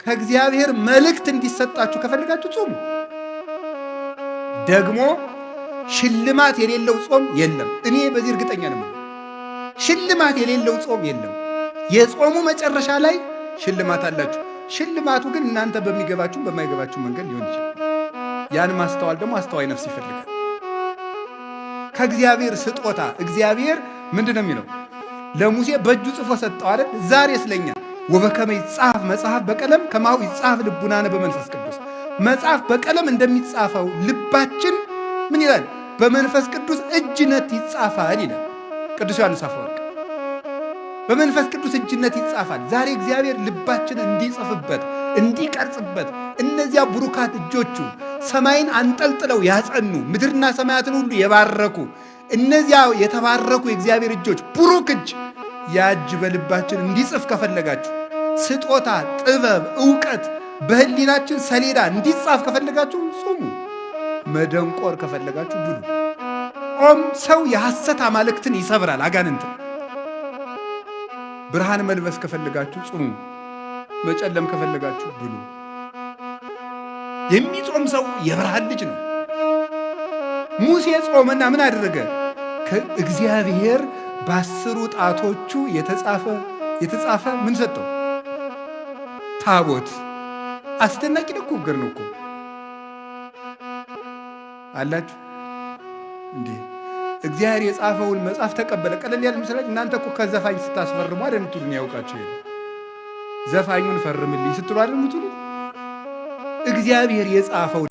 ከእግዚአብሔር መልእክት እንዲሰጣችሁ ከፈለጋችሁ ጾሙ። ደግሞ ሽልማት የሌለው ጾም የለም። እኔ በዚህ እርግጠኛ ነኝ። ሽልማት የሌለው ጾም የለም። የጾሙ መጨረሻ ላይ ሽልማት አላችሁ። ሽልማቱ ግን እናንተ በሚገባችሁ በማይገባችሁ መንገድ ሊሆን ይችላል። ያን ማስተዋል ደግሞ አስተዋይ ነፍስ ይፈልጋል። ከእግዚአብሔር ስጦታ እግዚአብሔር ምንድን ነው የሚለው? ለሙሴ በእጁ ጽፎ ሰጠው አይደል? ዛሬ ስለኛ ወበከመ ይጻፍ መጽሐፍ በቀለም ከማሁ ይጻፍ ልቡናነ በመንፈስ ቅዱስ። መጽሐፍ በቀለም እንደሚጻፈው ልባችን ምን ይላል? በመንፈስ ቅዱስ እጅነት ይጻፋል ይላል ቅዱስ ዮሐንስ አፈወርቅ። በመንፈስ ቅዱስ እጅነት ይጻፋል። ዛሬ እግዚአብሔር ልባችን እንዲጽፍበት እንዲቀርጽበት እነዚያ ብሩካት እጆቹ ሰማይን አንጠልጥለው ያጸኑ፣ ምድርና ሰማያትን ሁሉ የባረኩ፣ እነዚያ የተባረኩ የእግዚአብሔር እጆች፣ ቡሩክ እጅ፣ ያ እጅ በልባችን እንዲጽፍ ከፈለጋችሁ፣ ስጦታ፣ ጥበብ፣ እውቀት በህሊናችን ሰሌዳ እንዲጻፍ ከፈለጋችሁ ጹሙ። መደንቆር ከፈለጋችሁ ብሉ። ጾም ሰው የሐሰት አማልክትን ይሰብራል፣ አጋንንትን። ብርሃን መልበስ ከፈለጋችሁ ጹሙ። መጨለም ከፈለጋችሁ ብሉ። የሚጾም ሰው የብርሃን ልጅ ነው። ሙሴ ጾመና ምን አደረገ? ከእግዚአብሔር በ10ሩ ጣቶቹ የተጻፈ ምን ሰጠው? ታቦት። አስደናቂ ንግግር ነው እኮ አላችሁ እንዴ? እግዚአብሔር የጻፈውን መጽሐፍ ተቀበለ። ቀለል ያለ ምስላችሁ። እናንተ እኮ ከዘፋኝ ስታስፈርሙ አይደል የምትሉን? ያውቃችሁ የለ፣ ዘፋኙን ፈርምልኝ ስትሉ አይደል የምትሉት? እግዚአብሔር የጻፈው